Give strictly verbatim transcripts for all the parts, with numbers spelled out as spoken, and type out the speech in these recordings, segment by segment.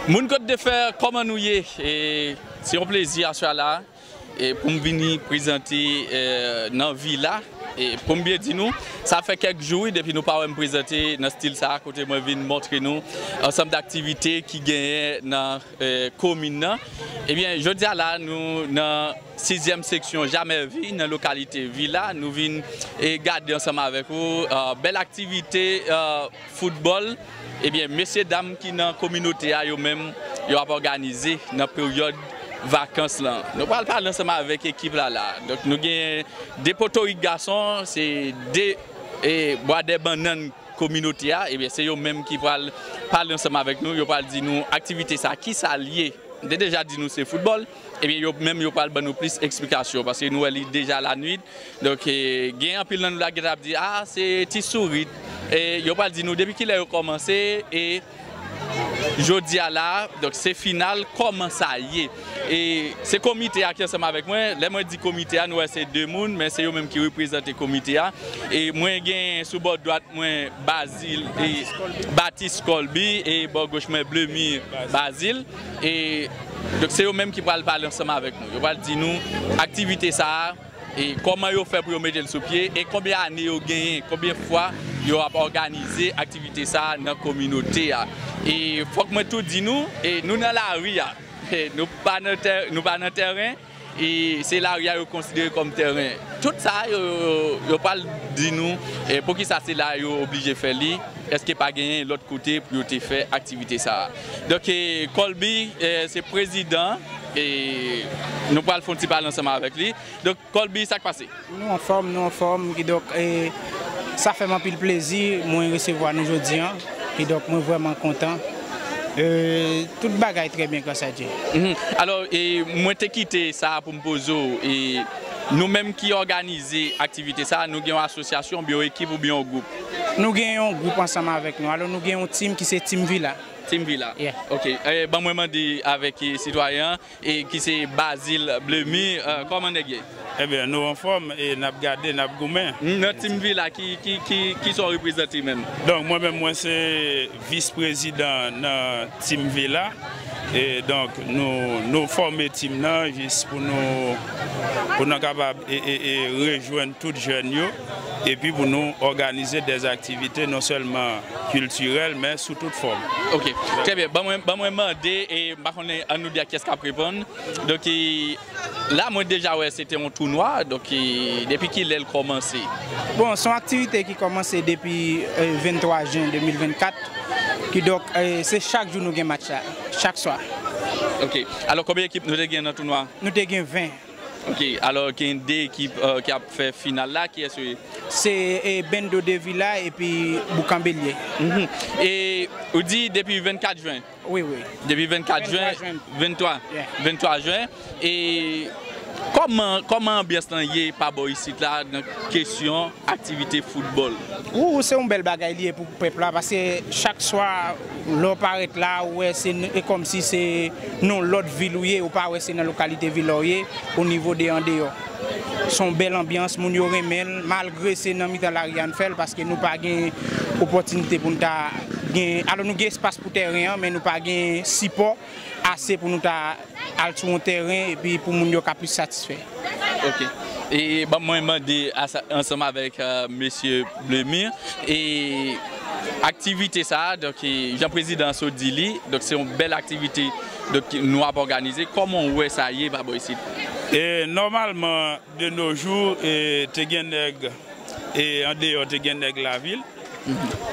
Moun Côte de Fer, kòman nou ye? E, se yon plezi aswè la, e, pou m vini prezante, e, nan Vila. E, pou m byen di nou, sa fè kèk jou, wi, depi nou pa wè m prezante nan stil sa, kote mwen vin montre nou ansanm d aktivite ki genyen nan, e, komin nan. Ebyen, jodi a la, nou nan sizyèm seksyon Jamèvi, nan lokalite Vila. Nou vin, e, gade ansanm avèk ou, e, bèl aktivite, e, foutbòl. Ebyen, mesye dam ki nan kominote a, yo menm, yo ap òganize nan peryòd vakans lan. Nou pral pale ansanm avèk ekip la la. Donk, nou gen de Potorik gason, se de, e, bwadè bannann kominote a. Ebyen, se yo menm ki pral pale ansanm avèk nou. Yo pral di nou aktivite sa, ki sa l ye. M te deja di nou se foutbòl. Ebyen, yo menm, yo pral ban nou plis eksplikasyon, paske nou wè li deja lanwit. Donk, e, gen anpil nan nou la ki t ap di, "A, se ti sourit." E yo pral di nou depi kilè yo kòmanse, e jodi a la, donk, se final, kòman sa ye. E se komite a ki ansanm avèk mwen. Lè mwen di komite a, nou wè se de moun, men se yo menm ki reprezante komite a. E mwen gen sou bò dwat mwen Bazil, e, Batis Colby, e bò goch mwen Blemi Bazil. E, donk, se yo menm ki pral pale ansanm avèk nou. Yo pral di nou aktivite sa a, e kòman yo fè pou yo mete l sou pye, e konbyen ane yo genyen, konbyen fwa yo ap òganize aktivite sa a nan kominote a. E fòk mwen tou di nou, e nou nan lari a. E nou pa nan tè-, nou pa nan tèren, e se lari a yo konsidere kòm tèren. Tout sa, yo, yo, yo pral di nou, e poukisa se la yo oblije fè li, èske pa genyen lòt kote pou yo te fè aktivite sa a. Donk, e, Colby, e, se prezidan, e nou pral fè yon ti pale ansanm avèk li. Donk, Colby, sa k pase? Nou anfòm, nou anfòm, kidonk, e, sa fè m anpil plezi, mwen resevwa nou jodi a, kidonk, mwen vrèman kontan. E, tout bagay trè byen, gras a Dye. Mhm. Alò, e, mwen te kite sa pou m poze w, e, nou menm ki òganize aktivite sa, nou gen yon asosyasyon, oubyen yon ekip, oubyen yon gwoup? Nou gen yon gwoup ansanm avèk nou. Alò, nou gen yon team ki se Team Vila. Team Vila. Yeah. Ok. E, ban mwen mande avèk, e, sitwayen an, e, ki se Bazil Blemi, e, kòman nèg ye? Ebyen, nou anfòm e n ap gade, n ap goumen. Nan Team Vila, ki, ki, ki, ki sa w reprezante menm? Donk, mwen menm, mwen se vis prezidan nan Team Vila. E donk, nou, nou fòme team nan jis pou nou, pou nou kapab e, e, e rejwenn tout jèn yo, epi pou nou òganize dèzaktivite non sèlman kiltirèl, men sou tout fòm. Ok, trè byen. Ban mwen, ban mwen mande, e m pa konnen, ann nou di a kiyès k ap reponn. Donk, e, la, mwen deja wè se te yon tounwa, donk, e, depi kilè l kòmanse? Bon, se yon aktivite ki kòmanse depi, e, venntwa jen de mil vennkat, kidonk, e, se chak jou nou gen match la, chak swa. Ok. Alò, konbyen ekip nou te gen nan tounwa? Nou te gen ven. Ok, alò gen de ekip, e, ki ap fè final la, kiyès yo ye? Se, e, Bendo de Vila epi Boukanbelye. Mhm. E ou di depi vennkat jen? Wi, wi. Depi vennkat jen, venntwa jen. Venntwa. Yeah. Venntwa jen. E kòman, kòman anbyans lan ye pa bò isit la nan kesyon aktivite foutbòl? Ou, se yon bèl bagay li ye pou pèp la, paske chak swa, lè w parèt la, ou wè se n-, e kòmsi se nan lòt vil ou ye, ou pa wè se nan lokalite Vila w ye, o nivo de andeyò. Se yon bèl anbyans, moun yo renmen l, malgre se nan mitan lari a n fè l, paske nou pa gen opòtinite pou n ta gen, alò, nou gen espas pou tèren an, men nou pa gen sipò ase pou nou ta al sou yon tèren epi pou moun yo ka plis satisfè. Ok. E ban mwen mande asa-, ansanm avèk, e, mesye Blemir, e aktivite sa a, donk, e, jan prezidan an sot di li, donk, se yon bèl aktivite, donk, nou ap òganize. Kòman w wè sa ye pa bò isit? E nòmalman, de nos jours, e, te gen nèg, e andeyò te gen nèg lavil.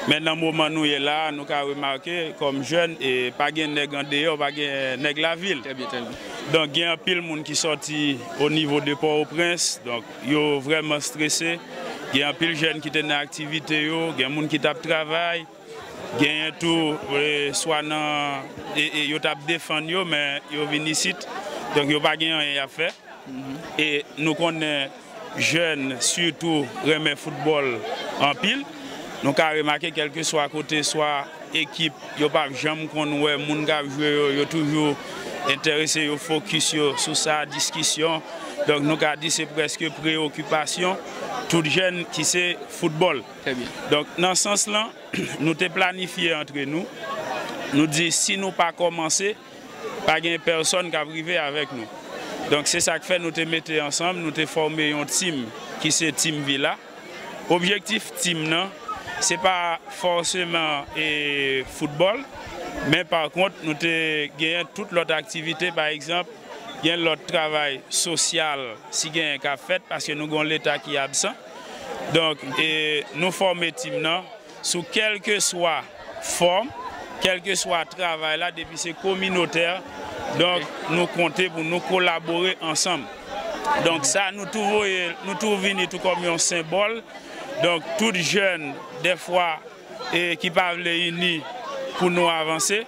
Men nan moman nou ye la a, nou ka remake, kòm jèn, e pa gen nèg andeyò, pa gen nèg lavil. Trè byen, trè byen. Donk, gen anpil moun ki sòti o nivo de Pòtoprens, donk, yo vrèman strese. Gen anpil jèn ki te nan aktivite yo, gen moun ki t ap travay, genyen tou, e, swa nan, e, e, yo t ap defann yo, men yo vin isit, donk, yo pa gen anyen y ap fè. E nou konnen jèn, sitou, renmen foutbòl anpil. Nou ka remake, kèlkeswa kote, swa ekip, yo p ap janm konn wè moun k ap jwe yo, yo toujou enterese, yo fokis yo sou sa, diskisyon. Donk, nou ka di se prèske preyokipasyon tout jèn ki se foutbòl. Trè byen. Donk, nan sans lan, nou te planifye antre nou, Nou di si nou pa kòmanse, pa gen pèsonn k ap rive avèk nou. Donk, se sa k fè nou te mete ansanm, nou te fòme yon tim ki se Tim Vila. Objektif tim nan, se pa fòseman e, foutbòl, men pa kont, nou te genyen tout lòt aktivite, pa egzanp, gen lòt travay sosyal, si genyen k ap fèt, paske nou gen yon Leta ki absan. Donk, e, nou fòme tim nan sou kèlkeswa fòm, kèlkeswa travay la, depi se kominotè, donk, nou konte pou nou kolabore ansanm. Donk, sa, nou tou voye, nou tou vini tou kòm yon senbòl. Donk, tout jèn, dèfwa, e ki pa vle ini pou nou avanse.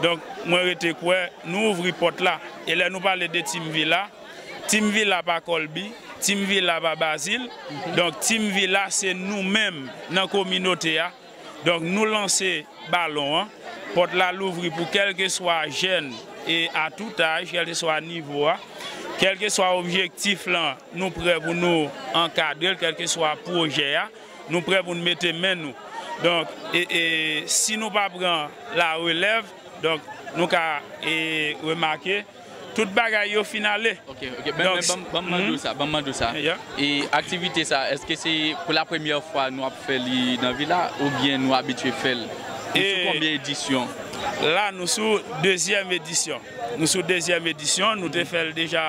Donk, mwen rete kwè, nou ouvri pòt la. E lè nou pale de Tim Vila, Tim Vila pa Colby, Tim Vila pa Bazil. Donk, Tim Vila se nou menm nan kominote a. Donk, nou lanse balon an. Pòt la louvri pou kèlkeswa jèn e a tout aj, kèlkeswa nivo a. Kèlkeswa objektif lan, nou prè pou nou ankadre l, kèlkeswa pwojè a, nou prè pou n mete men nou. Donk, e, e, si nou pa pran larelèv, donk, nou ka, e, remake, tout bagay yo fin ale. Ok, ok. Men, men, donk, ban m, ban m mande w sa, ban m mande w sa. Yeah. E aktivite sa, èske se pou la premyè fwa nou ap fè li nan Vila, oubyen nou abitye fè l? Nou sou e, konbyen edisyon? La, nou sou dezyèm edisyon. Nou sou dezyèm edisyon, nou te fè l deja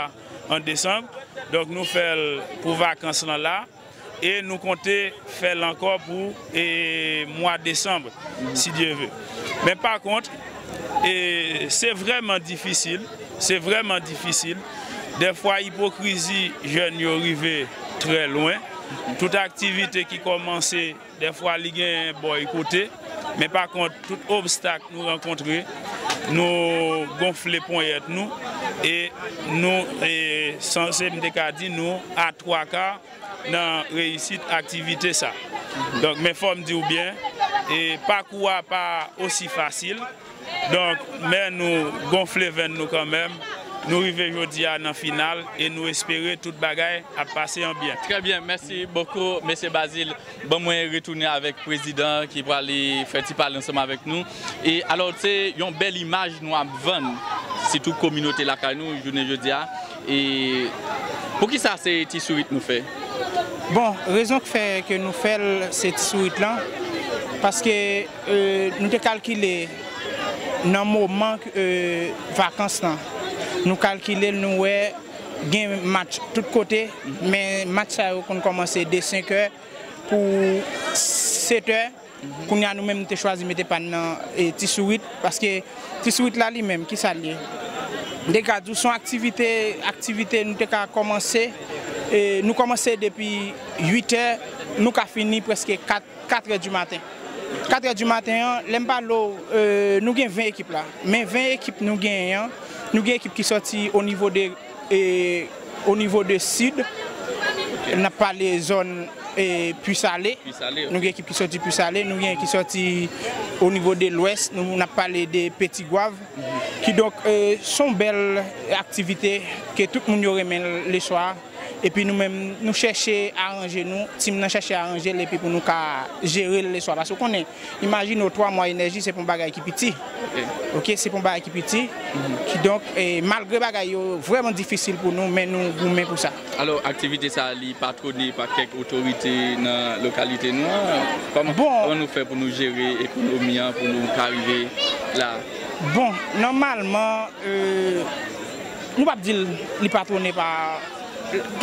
an desanm. Donk, nou fè l pou vakans lan la. E nou konte fè l ankò pou, e, mwa desanm, si Dye ve. Men pa kont, e, se vrèman difisil, se vrèman difisil. Dèfwa, ipokrizi jèn yo rive trè lwen. Tout aktivite ki kòmanse, dèfwa, li gen bòykote. Men pa kont, tout obstak nou rankontre, nou gonfle ponyèt nou e nou, e, sanse m te ka di, nou a twa ka nan reyisit aktivite sa. Donk, men fò m di w byen, e pakou a pa osi fasil. Donk, men nou gonfle venn nou kanmenm. Nou rive jodi a nan final e nou espere tout bagay ap pase an byen. Très bien, merci beaucoup, mesye Bazil. Ban mwen retounen avèk prezidan ki prale fè ti pale ansanm avèk nou. E alò, se yon bèl imaj nou ap vann, sitou kominote lakay nou, jounen jodi a. E poukisa se ti sourit nou fè? Bon, rezon k fè ke nou fè l, se ti sourit lan, paske, e, nou te kalkile nan moman, e, vakans lan. Nou kalkile l, nou wè gen match tout kote, men match sa yo konn kòmanse de senk è pou sèt è. Kounye a, nou menm, nou te chwazi mete pa n nan, e, ti sourit, paske ti sourit la li menm, ki sa l ye? M te ka di w, se yon aktivite, aktivite nou te ka kòmanse, e, nou kòmanse depi uit è, nou ka fini prèske kat, kat è di maten. Kat è di maten an, lè m pale w, e, nou gen ven ekip la. Men ven ekip nou genyen an, nou gen ekip ki sòti o nivo de, e, o nivo de sid, n ap pale zòn, e, Pwisale. Pwisale, ok. Nou gen ekip ki sòti Pwisale, nou gen ki sòti o nivo de lwès, nou, n ap pale de Petigwav. Kidonk, e, se yon bèl aktivite ke tout moun yo renmen leswa. Epi nou menm, nou chèche aranje nou, tim nan chèche aranje l epi pou nou ka jere l leswa. Paske w konnen, imajine w twa mwa enèji, se pa yon bagay ki piti. Ok. Ok, se pa yon bagay ki piti. Kidonk, e, malgre bagay yo vrèman difisil pou nou, men nou goumen pou sa. Alò, aktivite sa a, li patwone pa kèk otorite nan lokalite nou an? Kòman, bon, kòman nou fè pou nou jere ekonomi an, pou nou ka rive la? Bon, nòmalman, e, nou p ap di l, li patwone pa,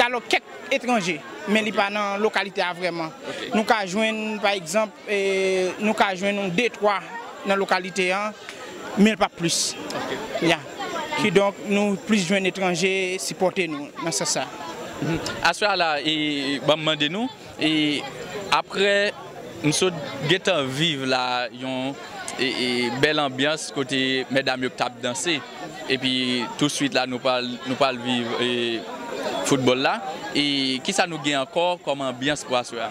alò, kèk etranje, men li pa nan lokalite a vrèman. Ok. Nou ka jwenn, pa egzanp, e, nou ka jwenn yon de twa nan lokalite an, men l p ap plis. Ok. Ya. Kidonk, nou plis jwenn etranje sipòte nou nan sans sa. Mhm. Aswè a la, e, ban m mande nou, e, aprè m sot gentan viv la yon, e, e, bèl anbyans kote medam yo t ap danse. Epi touswit la, nou pral, nou pral viv, e, foutbòl la. E kisa nou gen ankò kòm anbyans pou aswè a?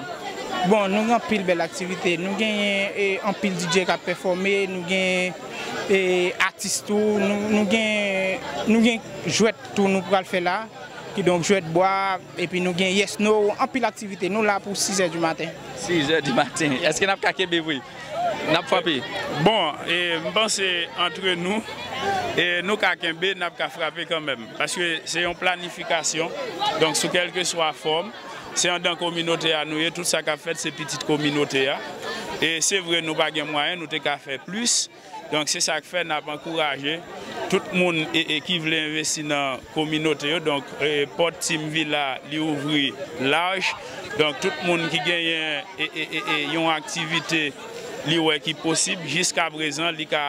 Bon, nou gen anpil bèl aktivite. Nou genyen, e, anpil D J k ap pèfòme, nou gen, e, atis tou, nou, nou gen, nou gen jwèt tou nou pral fè la. Kidonk, jwèt bwa, epi nou gen Yes No, anpil aktivite. Nou la pou sis è di maten. Sis è di maten. Èske n ap ka kenbe vre? N ap frape. Bon, e, m panse antre nou, e, nou ka kenbe, n ap ka frape kanmenm. Paske se yon planifikasyon. Donk, sou kèlkeswa fòm, se anndan kominote a nou ye, tout sa k ap fèt, se pitit kominote a. E se vre, nou pa gen mwayen, nou te ka fè plis. Donk, se sa k fè n ap ankouraje tout moun e, e ki vle envesti nan kominote yo. Donk, e, pòt Team Villa, li ouvri laj. Donk, tout moun ki genyen e, e, e, e, yon aktivite, li wè ki posib, jiskaprezan, li ka,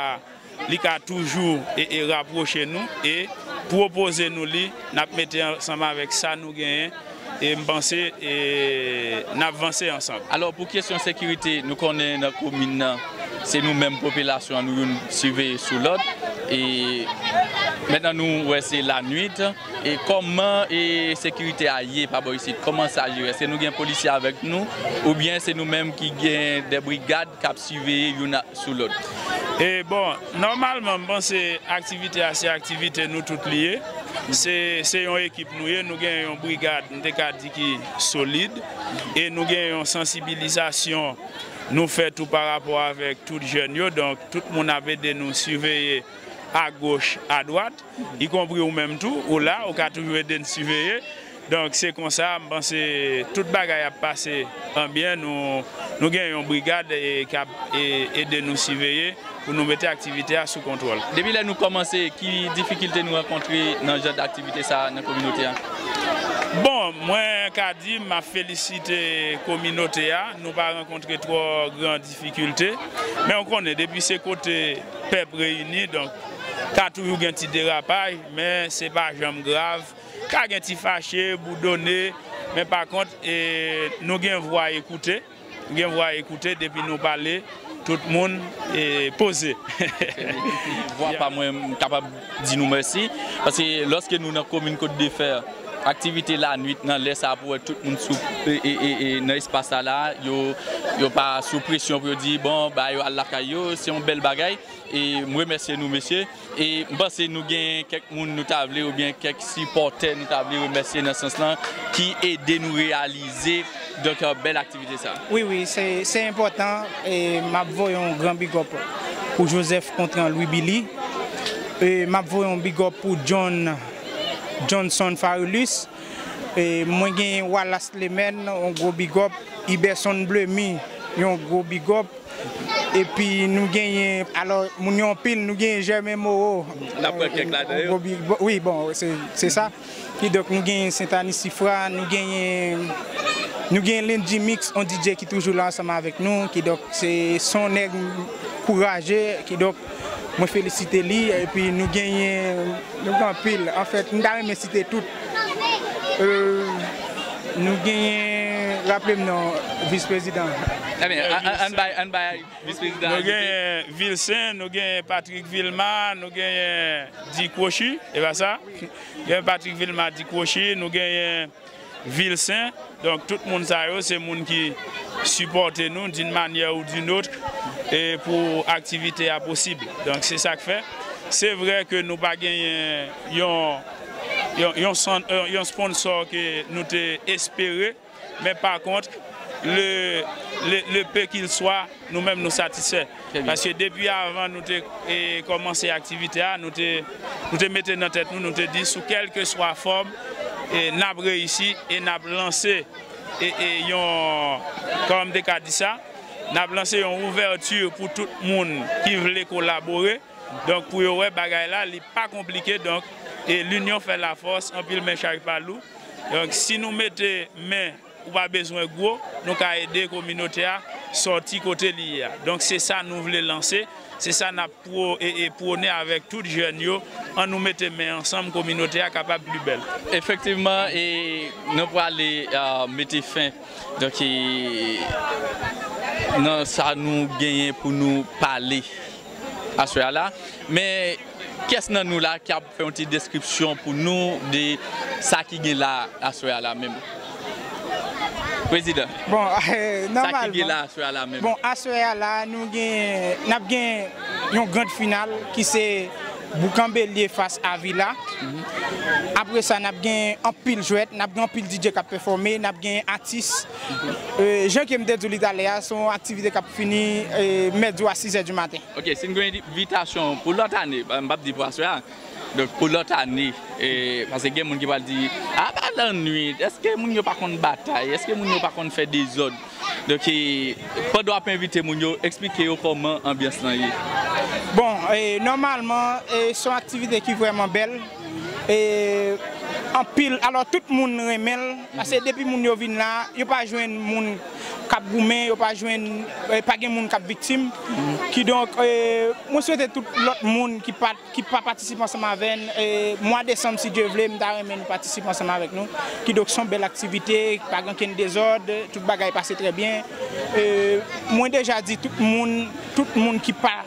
li ka toujou e, e rapwoche nou e pwopoze nou li, n ap mete ansanm avèk sa nou genyen, e m panse, e n ap vanse ansanm. Alò, pou kesyon sekirite, nou konnen nan komin nan, se nou menm popilasyon an, nou youn siveye sou lòt. E mentnan nou wè se lanwit. E kòman, e sekirite a ye pa bò isit? Kòman sa jere? Èske nou gen polisye avèk nou? Oubyen se nou menm ki gen de brigad k ap siveye youn a, sou lòt? E bon, nòmalman, m panse aktivite a se aktivite nou tout li ye. Se, se yon ekip nou ye, nou gen yon brigad, m te ka di ki solid. E nou gen yon sansibilizasyon nou fè tou pa rapò avèk tout jèn yo. Donk, tout moun ap ede nou siveye agoch, adwat, ikonpri ou menm tou, ou la, ou ka toujou ede n siveye. Donk, se konsa, m panse tout bagay ap pase an byen. Nou, nou gen yon brigad, e, k ap, e, ede nou siveye pou nou mete aktivite a sou kontwòl. Depi lè nou kòmanse, ki difikilte nou rankontre nan jan d aktivite sa a nan kominote a? Bon, mwen ka di, m ap felisite kominote a. Nou pa rankontre twò gran difikilte. Men w konnen, depi se kote pèp reyini, donk, ka toujou gen ti derapaj, men se pa janm grav. Ka gen ti fache, boudone, men pa kont, e, nou gen vwa ekoute. Nou gen vwa ekoute, depi nou pale, tout moun, e, poze. Vwa pa mwen, m kapab di nou mèsi. Paske lòske nou nan komin Kot de Fè, aktivite lanwit nan lè sa a pou wè tout moun sou, e, e, e, e, nan espas sa la, yo, yo pa sou presyon pou yo di, bon, ba yo al lakay yo, se yon bèl bagay. E m remèsye nou, mesye. E m panse nou gen kèk moun nou ta vle, oubyen kèk sipòtè nou ta vle remèsye nan sans lan, ki ede nou reyalize, donk, bèl aktivite sa. Wi, wi, se, se enpòtan. E m ap voye yon gran big up pou Joseph Gontran Louis Billy. E m ap voye yon big up pou John, Johnson Farulus. E mwen gen Wallace Lemèn, yon gwo big up. Iberson Blemy, yon gwo big up. Epi nou genyen, alò, moun yo anpil, nou genyen Germain Moreau. N ap pran kèk ladan yo. Wi, bon, se, se sa. Kidonk, nou genyen Sentani Sifra, nou genyen, nou genyen Lendy Mix, yon D J ki toujou la ansanm avèk nou. Kidonk, se, se yon nèg kouraje. Kidonk, mwen felisite li. Epi nou genyen, nou gen anpil. Anfèt, m ta renmen site tout. Euh, nou genyen, raple m non, vis prezidan. Ebyen, an, an, ann bay, ann bay vis prezidan. Nou genyen Vilsen, nou genyen Patrick Vilma, nou genyen Di Kwochi, e pa sa? Genyen Patrick Vilma, Di Kwochi, nou genyen Vilsen. Donk, tout moun sa yo, se moun ki sipòte nou d'une manière ou d'une autre, e pou aktivite a posib. Donk, se sa k fè. Se vre ke nou pa genyen yon, yon, yon, yon sponsor ke nou te espere, men pa kont, le, le, le peu qu'il soit, nou menm nou satisfè. Paske depi avan nou te, e, kòmanse aktivite a, nou te, nou te mete nan tèt nou, nou te di sou kèlkeswa fòm, e, n ap reyisi e n ap lanse, e, e, yon, kòman m te ka di sa, n ap lanse yon ouvèti pou tout moun ki vle kolabore. Donk, pou yo wè bagay la, li pa konplike. Donk, e, l'union fait la force, anpil men chak pa lou. Donk, si nou mete men, ou pa bezwen gwo, nou ka ede kominote a sòti kote li ye a. Donk, se sa nou vle lanse, se sa n ap pwo-, e, e pwone avèk tout jèn yo, ann nou mete men ansanm, kominote a kapab pli bèl. Efektivman, e nou prale, a, mete fen, donk, e, nan sa nou genyen pou nou pale aswè a la. Men, kiyès nan nou la k ap fè yon ti deskripsyon pou nou de sa ki gen la aswè a la menm? Prezidan. Bon, eh, sa ki gen nòmalman, la aswè a la menm? Bon, aswè a la, nou gen, n ap gen yon grand final ki se Boukanbelye fas a Vila. Apre sa, n ap gen anpil jwèt, n ap gen anpil D J k ap pèfòme, n ap gen atis. E, jan ke m te di w li talè a, se yon aktivite k ap fini, e, mèdi a sizè di maten. Ok, si n gen envitasyon pou lòt ane, m p ap di pou aswè a, donk pou lòt ane, e, paske gen moun ki pral di, a, pa lannwit, èske moun yo pa konn batay, èske moun yo pa konn fè dezòd? Donk, e, pandan w ap envite moun yo, eksplike yo kòman anbyans lan ye. Bon, e, nòmalman, e, se yon aktivite ki vrèman bèl. E, anpil, alò, tout moun renmen l, paske depi moun yo vin la, yo pa jwenn moun k ap goumen, yo pa jwenn, e, pa gen moun k ap viktim. Kidonk, e, mwen swete tout lòt moun ki pa ki pa patisipe ansanm avè n, e, mwa desanm, si Dye vle, m ta renmen nou patisipe ansanm avèk nou. Kidonk, se yon bèl aktivite, pa gen okenn dezòd, tout bagay pase trè byen. E, mwen deja di tout moun, tout moun ki pa,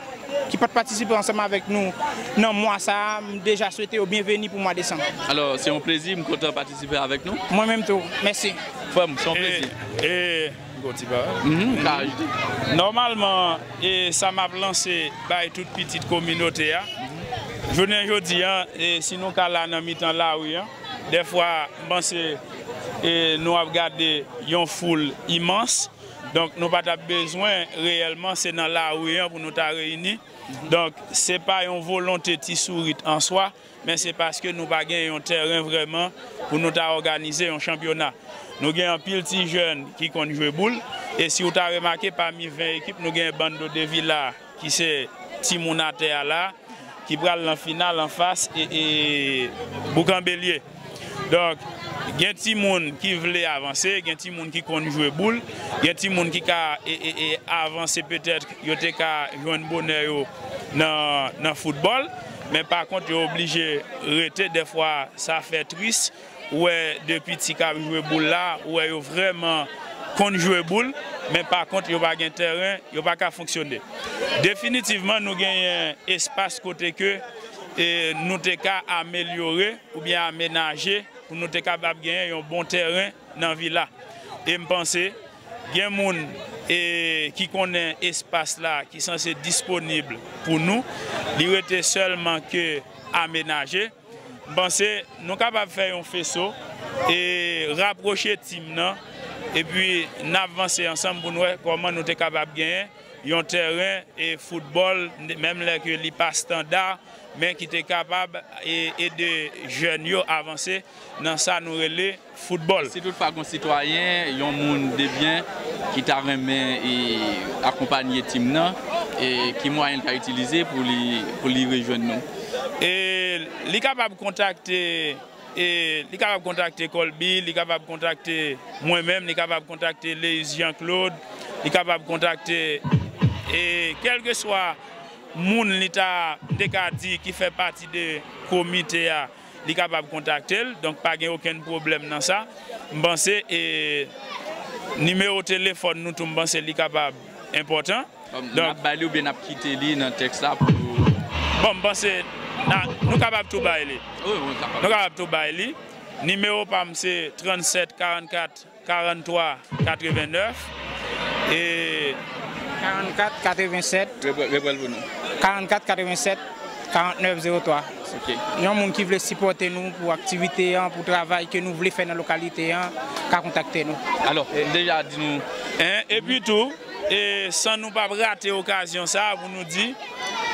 ki pa t patisipe ansanm avèk nou nan mwa sa a, m deja swete yo byenveni pou mwa desanm. Alò, se yon plezi, m kontan patisipe avèk nou. Mwen menm tou, mèsi. Frè m, se yon plezi. E, e, Gwo ti pa. Mhm, ka ajoute. Nòmalman, e, sa m ap lanse bay tout pitit kominote a. Jounen jodi a, e, si nou ka la nan mitan lari a, dèfwa, m panse, e, nou ap gade yon foul imans. Donk, nou pa t ap bezwen reyèlman se nan lari a pou nou ta reyini. Donk, se pa yon volonte ti sourit an swa, men se paske nou pa gen yon tèren vrèman pou nou ta òganize yon chanpyona. Nou gen anpil ti jèn ki konn jwe boul, e si w ta remake, pami ven ekip, nou gen Bando de Vila, ki se timoun atè a la, ki pral nan final anfas e, e Boukanbelye. Donk, gen timoun ki vle avanse, gen timoun ki konn jwe boul, gen timoun ki ka e, e, e avanse petèt yo te ka jwenn bonè yo nan, nan foutbòl, men pa kont yo oblije rete, dèfwa sa fè tris, ou wè de piti k ap jwe boul la, ou wè yo vrèman konn jwe boul, men pa kont yo pa gen tèren, yo pa ka fonksyone. Definitivman, nou genyen espas kote ke, e, nou te ka amelyore oubyen amenaje pou nou te kapab genyen yon bon tèren nan vila. E m panse, gen moun, e, ki konnen espas la ki sanse disponib pou nou. Li rete sèlman ke amenaje. M panse nou kapab fè yon feso e rapwoche tim nan, epi n ap vanse ansanm pou n wè kòman nou te kapab genyen yon tèren e foutbòl, menm lè ke li pa estanda, men ki te kapab e ede jèn yo avanse nan sa nou rele foutbòl. Si toutfwa gon sitwayen, yon moun de byen ki ta renmen e akonpanye tim nan, e ki mwayen l ka itilize pou li, pou li rejwenn nou? E li kapab kontakte, e li kapab kontakte Colby, li kapab kontakte mwen menm, li kapab kontakte Leis Jean Claude, li kapab kontakte, e kèlkeswa moun li ta, m te ka di ki fè pati de komite a, li kapab kontakte l. Donk, pa gen okenn pwoblèm nan sa. M panse, e, nimewo telefòn nou tou, m panse li kapab enpòtan. N ap bay li oubyen n ap kite li nan tèks la pou... Bon, m panse n a, nou kapab tou bay li. Wi, wi, kapab. Nou kapab tou bay li. Nimewo pa m se trannsèt karannkat karannntwa katrevennèf e... Karannkat katrevensèt. Repre-, repre l pou nou. Karannkat katrevensèt karannèf zewo twa. Ok. Yon moun ki vle sipòte nou pou aktivite an, pou travay ke nou vle fè nan lokalite an, ka kontakte nou. Alò, deja di nou. En, epi tou, e, san nou pa rate okazyon sa a pou nou di,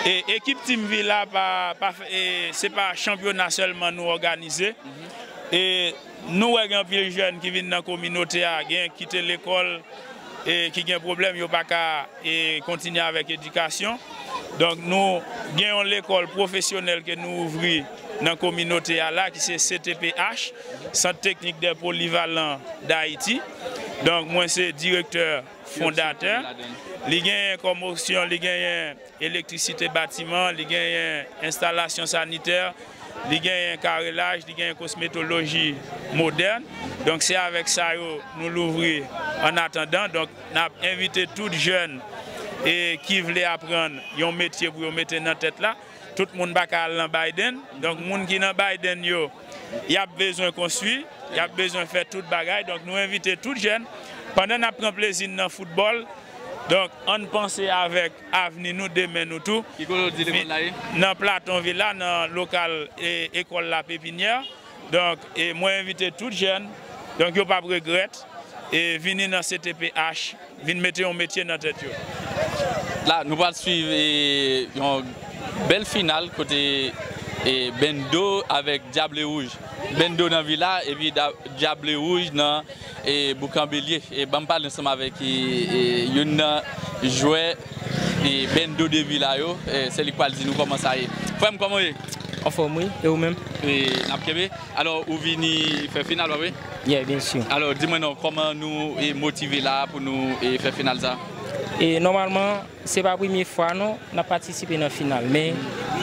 e, ekip Team Villa pa, pa fè, e, se pa chanpyona sèlman nou òganize. E nou wè gen anpil jèn ki vin nan kominote a, gen ki te lekòl, e ki gen pwoblèm, yo pa ka, e, kontinye avèk edikasyon. Donk, nou gen yon lekòl pwofesyonèl ke nou ouvri nan kominote a la, ki se C T P H, Sant Teknik dè Polivalan d Ayiti. Donk, mwen se direktè fondatè. Li genyen kòm opsyon, li genyen elektrisite batiman, li genyen enstalasyon sanitè, li genyen karelaj, li genyen kosmetoloji modèn. Donk, se avèk sa yo nou louvri an atandan. Donk, n ap envite tout jèn e ki vle aprann yon metye pou yo mete nan tèt la. Tout moun pa ka al nan Biden. Donk, moun ki nan Biden yo, y ap bezwen konstwi, y ap bezwen fè tout bagay. Donk, nou envite tout jèn, pandan n ap pran plezi n nan foutbòl, Donk, ann panse avèk avni nou, demen nou tou. Ki kote w di lekòl la ye? Nan Platon Vila, nan lokal e, ekòl la Pepinyè. Donk, e mwen envite tout jèn, donk yo p ap regrèt, e vini nan C T P H, vin mete yon metye nan tèt yo. La, nou pral swiv e, yon bèl final kote e, Bendo avèk Diable Rouge. Bendo nan Vila, epi da- Diable Rouge nan e, Boukanbelye. E ban m pale ansanm avèk e, e, youn nan jwè e, Bendo de Vila yo. E, se li k pral di nou kòman sa ye. Frè m, kòman w ye? Anfòm, wi. E ou menm? E, n ap kenbe. Alò, ou vini fè final, pa vre? Yeah, byen si. Alò, di mwen non, kòman nou e, motive la pou nou e, fè final sa? E nòmalman, se pa premye fwa non, n ap patisipe nan final. Men,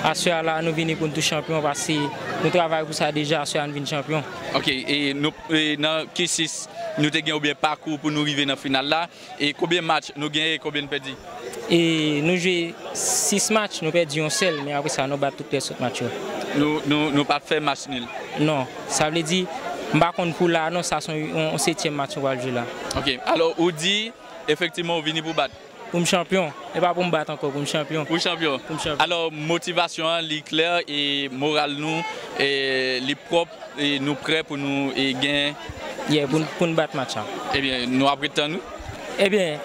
aswè a la, nou vini pou n tou chanpyon, paske nou travay pou sa deja, aswè a n vin chanpyon. Ok, e nou, e nan cursus nou te gen oubyen pakou pou nou rive nan final la, e konbyen match nou genyen e konbyen n pèdi? E nou jwe sis match, nou pèdi yon sèl, men apre sa, nou bat tout lèzòt match yo. Nou, nou, nou pa t fè match nil? Non, sa vle di, m pa konn pou la non, sa se yon, yon setyèm match nou pral jwe la. Ok, alò ou di, efektivman, ou vini pou bat? Pou m chanpyon. E pa pou m bat ankò, pou m chanpyon. Pou chanpyon. Pou m chanpyon. Alò, motivasyon an, li klè, e moral nou, e li pwòp, e nou prè pou nou, e gen. Yeah, pou n, pou n bat match la. Ebyen, nou ap ret tann ou. Ebyen,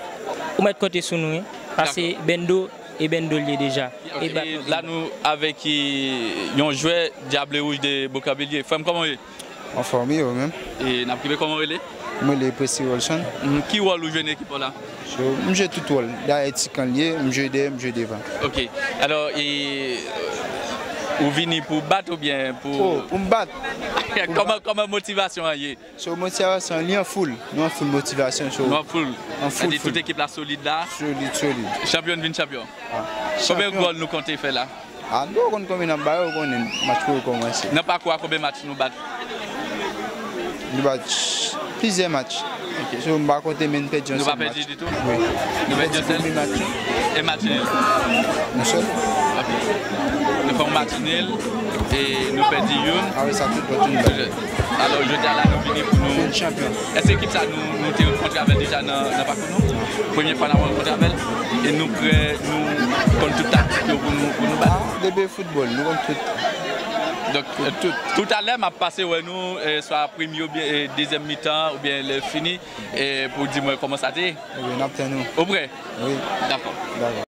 ou mèt konte sou nou, wi. Paske Bendo, e Bendo l ye deja. Ok, e bat e nou la Bendo. Nou avèk, e, yon jwè Diable Rouge de Boukanbelye. Frè m, kòman w ye? Anfòm, wi, ou menm? E n ap kenbe, kòman w rele? Mwen rele Presley Rolson. Mhm. Ki wòl ou jwe nan ekip ou la? So, m jwe tout wòl. Dayè ti kan l ye, m jwe dèyè, m jwe devan. Ok. Alò, e, ou vini pou bat oubyen pou... Oh, pou m bat. Kòman, kòman motivasyon an ye? So, motivasyon, li an full. Nou an full motivasyon, so. Nou an full. An full, full. Sa di tout ekip la solid la? Solid, solid. Chanpyon vin chanpyon. Ah, chanpyon. Konbyen gòl nou konte fè la? Ah, nou konn konbyen n ap ba yo, ou konnen match pou yo kòmanse. Nan pakou a, konbyen match nou bat? Nou bat plizyè match. Ok. So, m pa konte, men n pèdi yon sèl match. Nou pa pèdi ditou? Wi. Nou pèdi yon sèl? Pèdi premye match. E match nil? Yon sèl. Ok. Nou fè yon match nil e nou pèdi youn. Apre sa, tout lòt yo nou bat. Alò, jodi a la, nou vini pou nou... Vin chanpyon. Èske ekip sa nou, nou te rankontre avè l deja nan, nan pakou nou? Premye fwa n ap rankontre avè l. E nou prè, nou konn tout taktik yo pou nou, pou nou bat. Ah, depi foutbòl, nou konn tout. Donk, tout, tout. Toutalè, m ap pase wè nou, e, swa premye oubyen, e, dezyèm mitan, oubyen lè fini, e, pou di mwen kòman sa te ye. Ebyen, n ap tann ou. Ou prè? Wi. Dakò. Dakò.